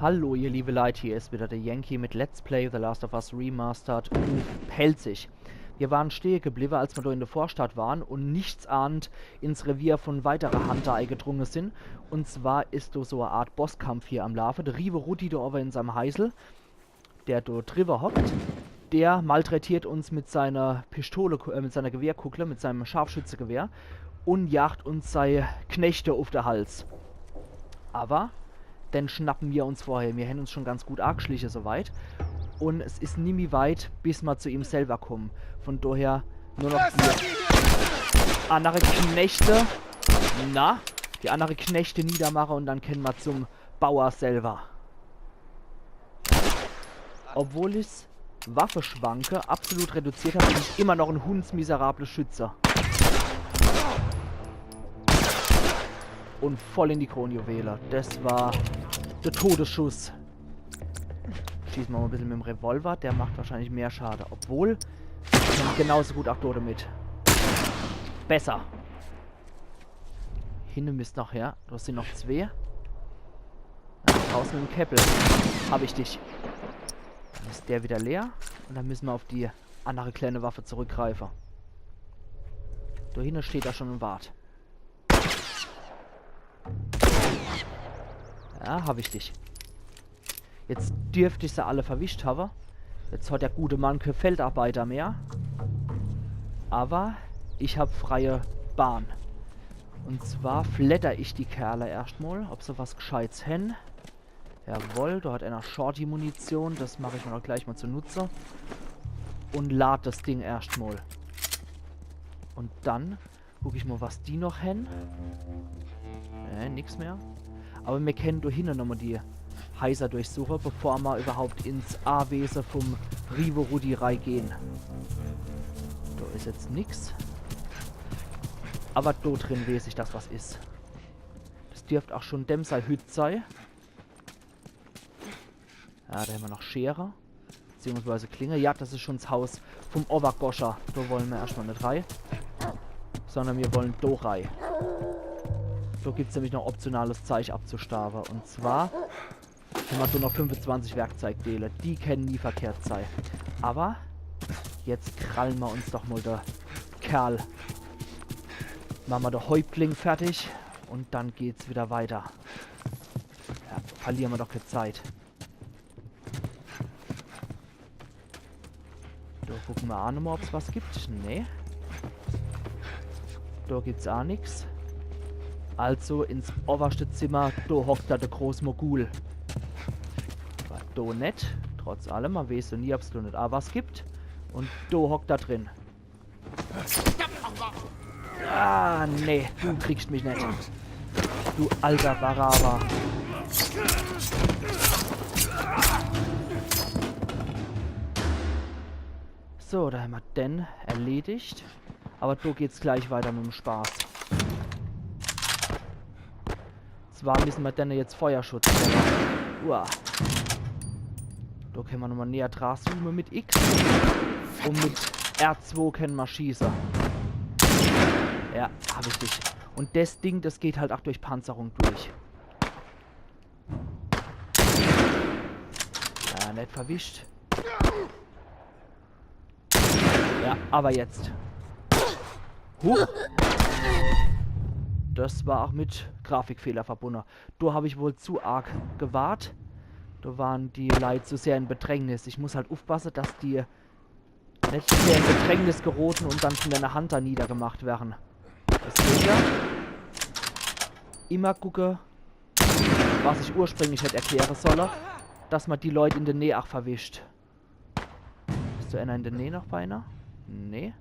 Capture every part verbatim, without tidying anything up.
Hallo ihr liebe Leit, hier is wieder de Yankee mit Let's Play The Last of Us Remastered uff Pälzisch. Mir waren stehe gebliwwe, als mir do in de Vorstadt waren un nichtsahnd ins Revier vun weitere Hunter eigedrunge sin. Un zwar is do so e Art Bosskampf hier am Laafe. De Riwe Rudi do owwe in seim Heisel, der do driwwe hockt, der malträtiert uns mit seiner Pistole, äh, mit seiner Gewehrkuggel, mit seim Scharfschützegewehr un jagt uns sei Knechte uff de Hals. Awwer den schnappe mir uns vorher. Mir hän uns schun ganz gut aagschliche so weit. Un es is nimmi weit, bis ma zu ihm selwer kumme. Vun doher nur noch die annere Knechte. Na, die annere Knechte niedermache un dann kenne ma zum Bauer selwer. Obwohl ich's Waffeschwanke absolut reduziert hab, bin ich immer noch en hundsmiserable Schütze. Un voll in die Kronjuwele. Des war de Todesschuss. Schieße ma mol e bissel mit'm Revolver. Der macht wahrscheinlich mehr Schade. Obwohl, ich kann genauso gut aach do demit. Besser. Hinne misst noch her. Do sin noch zwee. Raus mit'm Käppel. Hab ich dich. Dann is der wieder leer. Un dann misse ma uff die annere kleine Waffe zurückgreife. Do hinne steht er schun un wart. Ja, hab ich dich. Jetzt dürft ich se alle verwischt hawwe. Jetzt hat der gute Mann kä Feldarbeiter mehr. Awwer ich hab freie Bahn. Un zwar fledder ich die Kerle erscht mol, ob se was Gscheits hän. Jawohl, do hat einer Shorty-Munition. Des mach ich mir doch gleich mol zunutze. Un lad des Ding erscht mol. Un dann guck ich mol, was die noch hän. Nee, nix mehr. Awwer mir kennen do hinne nochmol die Heiser durchsuche, bevor ma iwwerhaupt ins Awese vum Riwe Rudi reigehn. Do is jetzt nix. Awwer do drin weeß ich, dass was is. Des dürft aach schun dem sei Hütt sei. Ja, do hämmer noch Schere. Beziehungsweise Klinge. Ja, des is schun 's Haus vum Owwergoscher. Do wolle mer erscht mol net rei. Sondern mir wolle do rei. Do gibt's nämlich noch optionales Zeich abzustaawe. Un zwar hämmer do noch fünfezwanzig Werkzeugdeele. Die kennen nie verkehrt sei. Awwer jetzt kralle mer uns doch mol de Kerl. Mache mer de Häuptling fertig. Un dann geht's wieder weiter. Ja, verliere mer doch kä Zeit. Do gucke mer aach nochmol, ob's was gibt. Nee. Do gibt's aach nix. Also ins owwerschte Zimmer, do hockt do de Großmogul. Awwer do net. Trotz allem, ma weeß jo nie, ob's do net aach was gibt. Un do hockt er drin. Ah, nee, du kriegscht mich net. Du alter Baraba. So, do hämmer den erledigt. Awwer do geht's gleich weiter mit'm Spaß. Zwar misse mer denne jetzt Feuerschutz gebe. Uah. Do kenne mer nochmol näher dra zoome mit X. Un mit R zwo kenne mer schieße. Ja, hab ich dich. Un des Ding, des geht halt aach durch Panzerung durch. Ja, net verwischt. Ja, awwer jetzt. Huch. Des war aach mit Grafikfehler verbunne. Do hab ich wohl zu arg gewart. Do waren die Leit zu sehr in Bedrängnis. Ich muss halt uffpasse, dass die net zu sehr in Bedrängnis gerote un dann vun denne Hunter niedergemacht werre. Deswege immer gucke, was ich ursprünglich hätt erkläre solle, dass mer die Leit in de Näh aach verwischt. Is do einer in de Näh noch bei einer? Nee.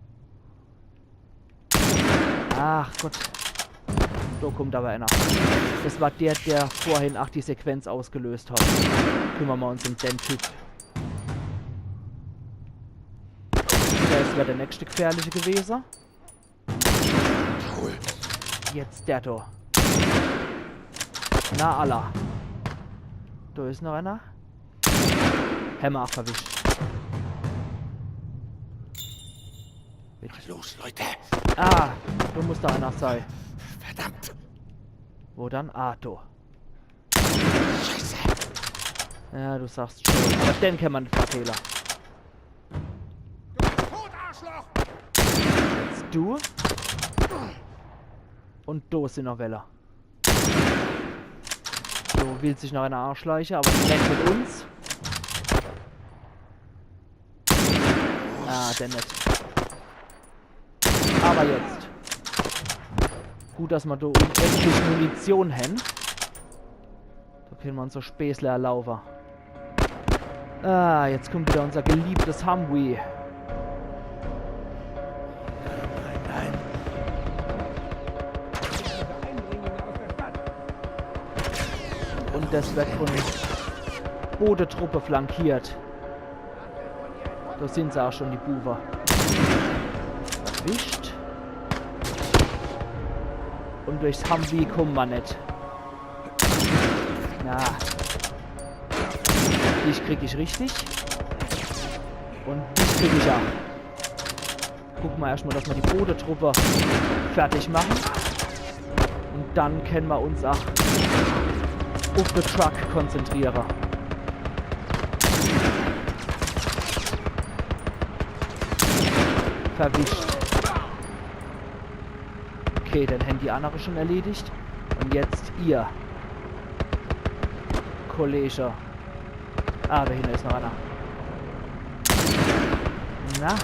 Ach Gott. Do kummt awwer einer. Des war der, der vorhin aach die Sequenz ausgelöst hat. Kümmere mer uns um den Typ. Der is wieder der nächschte Gefährliche gewese. Jetzt der do. Na, alla. Do is noch einer. Hämmer aach verwischt. Los, Leute. Ah, do muss do einer sei. Verdammt. Wo dann? Ah, do. Scheiße. Ja, du sagst schon. Ja, den kann man verfehlen. Jetzt du. Und do sin noch Weller. So, will sich noch einer anschleiche, aber die net mit uns. Ah, der net. Aber jetzt. Gut, dass ma do unendlich Munition hen. Do kenne ma uns so Späßle erlaube. Ah, jetzt kommt wieder unser geliebtes Humvee. Nein, nein. Und das wird von Bodetruppe flankiert. Do sin se auch schon, die Buwe. Erwischt. Und durchs Humvee komme ma net. Na. Dich krieg ich richtig. Und dich krieg ich auch. Gucke ma erscht mal, dass ma die Bodetruppe fertig mache. Und dann kenne ma uns auch auf den Truck konzentriere. Verwischt. Okay, dann hen die annere schon erledigt. Und jetzt ihr, Kollege. Ah, do hinne is noch einer. Na?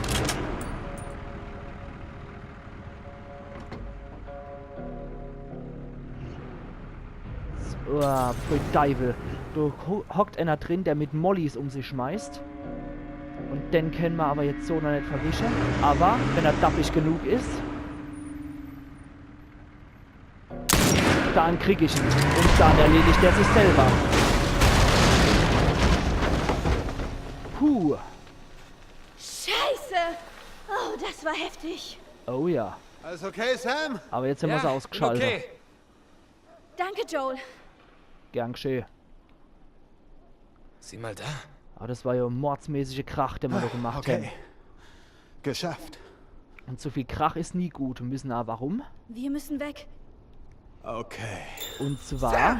So, ah, pfui Deiwel. Do ho-, hockt einer drin, der mit Mollys um sich schmeißt. Und den kenne ma aber jetzt so noch net verwische. Aber wenn er dappig genug is, dann krieg ich ihn. Und dann erledigt er sich selber. Puh. Scheiße! Oh, das war heftig. Oh ja. Alles okay, Sam? Aber jetzt hen ma se ausgeschaltet. Okay. Danke, Joel. Gern geschehen. Sieh mal da. Aber das war ja mordsmäßige Krach, den ma do gemacht hen. Okay. Geschafft. Und zu viel Krach is nie gut. Mir müssen aber warum? Wir müssen weg. Okay. Und zwar,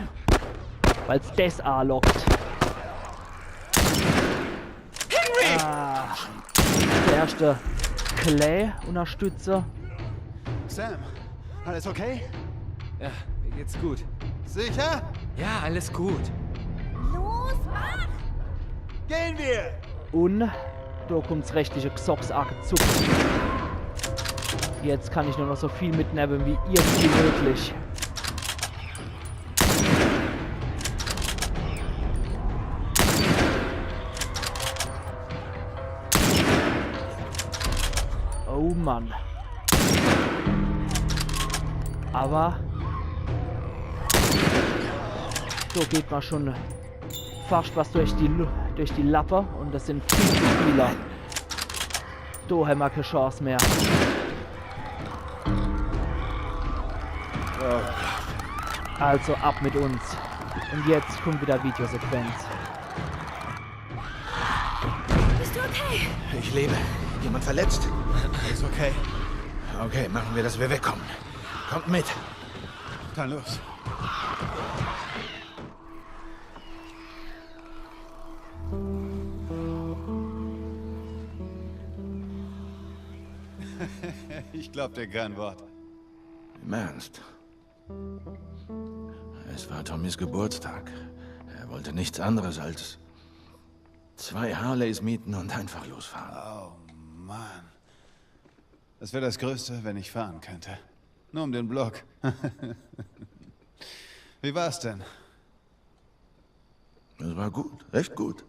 weil's des anlockt. Henry! Ah, der erste Clay-Unterstützer. Sam, alles okay? Ja, mir geht's gut. Sicher? Ja, alles gut. Los, mach! Gehen wir! Und do kommt's rechtliche Gsox agezuckt. Jetzt kann ich nur noch so viel mitnemme wie irgendwie möglich. Oh Mann. Aber do geht ma schon fascht was durch die Lu-, durch die Lappe und das sin viel zu viele. Do hen ma kee Chance mehr. Also ab mit uns. Und jetzt kommt wieder Videosequenz. Bist du okay? Ich lebe. Jemand verletzt? Ist okay. Okay, machen wir, dass wir wegkommen. Kommt mit. Dann los. Ich glaub dir kein Wort. Im Ernst? Es war Tommys Geburtstag. Er wollte nichts anderes als zwei Harleys mieten und einfach losfahren. Oh Mann. Das wäre das Größte, wenn ich fahren könnte. Nur um den Block. Wie war's denn? Es war gut, echt gut.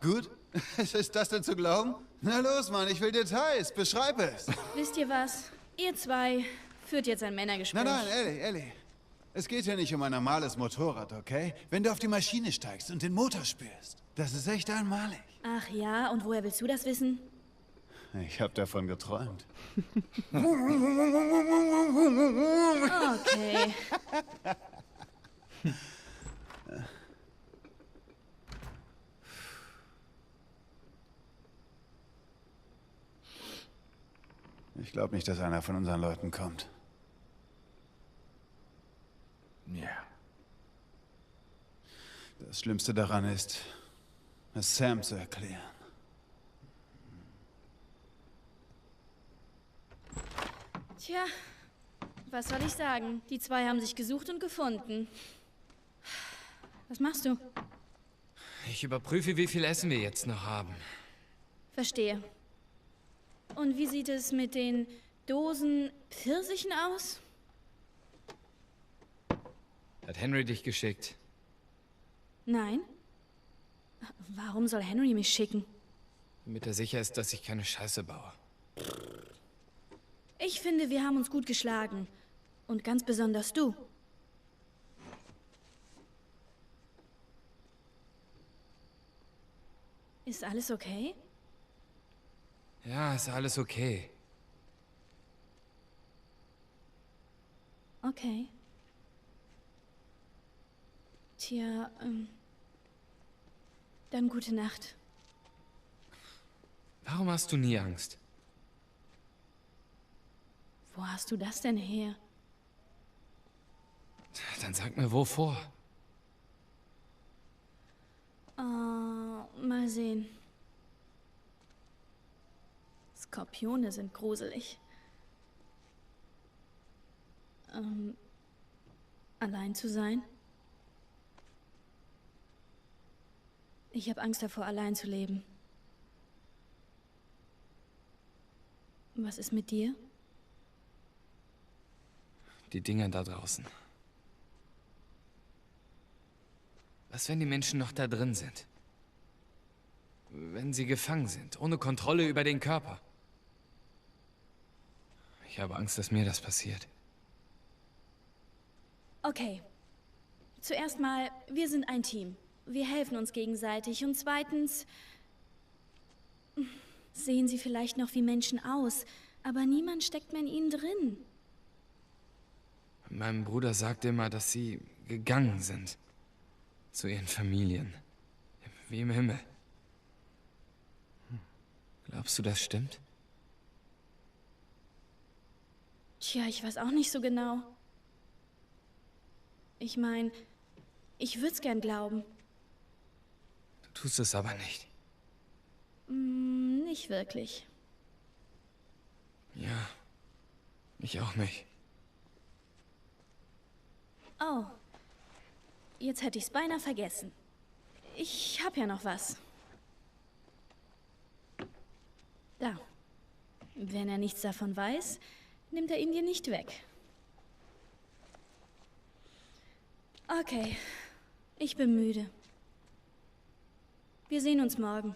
Gut? Ist das denn zu glauben? Na los, Mann, ich will Details. Beschreib es. Wisst ihr was? Ihr zwei führt jetzt ein Männergespräch. Nein, nein, Ellie, Ellie. Es geht hier nicht um ein normales Motorrad, okay? Wenn du auf die Maschine steigst und den Motor spürst, das ist echt einmalig. Ach ja, und woher willst du das wissen? Ich hab davon geträumt. Okay. Ich glaub nicht, dass einer von unseren Leuten kommt. Ja. Das Schlimmste daran ist, es Sam zu erklären. Tja, was soll ich sagen? Die zwei haben sich gesucht und gefunden. Was machst du? Ich überprüfe, wie viel Essen wir jetzt noch haben. Verstehe. Und wie sieht es mit den Dosen Pfirsichen aus? Hat Henry dich geschickt? Nein. Warum soll Henry mich schicken? Damit er sicher ist, dass ich keine Scheiße baue. Ich finde, wir haben uns gut geschlagen. Und ganz besonders du. Ist alles okay? Ja, ist alles okay. Okay. Tja, ähm, dann gute Nacht. Warum hast du nie Angst? Wo hast du das denn her? Dann sag mir, wovor? Äh, mal sehen. Skorpione sind gruselig. Ähm, allein zu sein? Ich habe Angst davor, allein zu leben. Was ist mit dir? Die Dinger da draußen. Was, wenn die Menschen noch da drin sind? Wenn sie gefangen sind, ohne Kontrolle über den Körper? Ich habe Angst, dass mir das passiert. Okay. Zuerst mal, wir sind ein Team. Wir helfen uns gegenseitig. Und zweitens, sehen sie vielleicht noch wie Menschen aus, aber niemand steckt mehr in ihnen drin. Mein Bruder sagt immer, dass sie gegangen sind. Zu ihren Familien. Wie im Himmel. Glaubst du, das stimmt? Tja, ich weiß auch nicht so genau. Ich meine, ich würde es gern glauben. Du tust es aber nicht. Hm, nicht wirklich. Ja, ich auch nicht. Oh, jetzt hätte ich es beinahe vergessen. Ich habe ja noch was. Da. Wenn er nichts davon weiß, nimmt er ihn dir nicht weg. Okay, ich bin müde. Wir sehen uns morgen.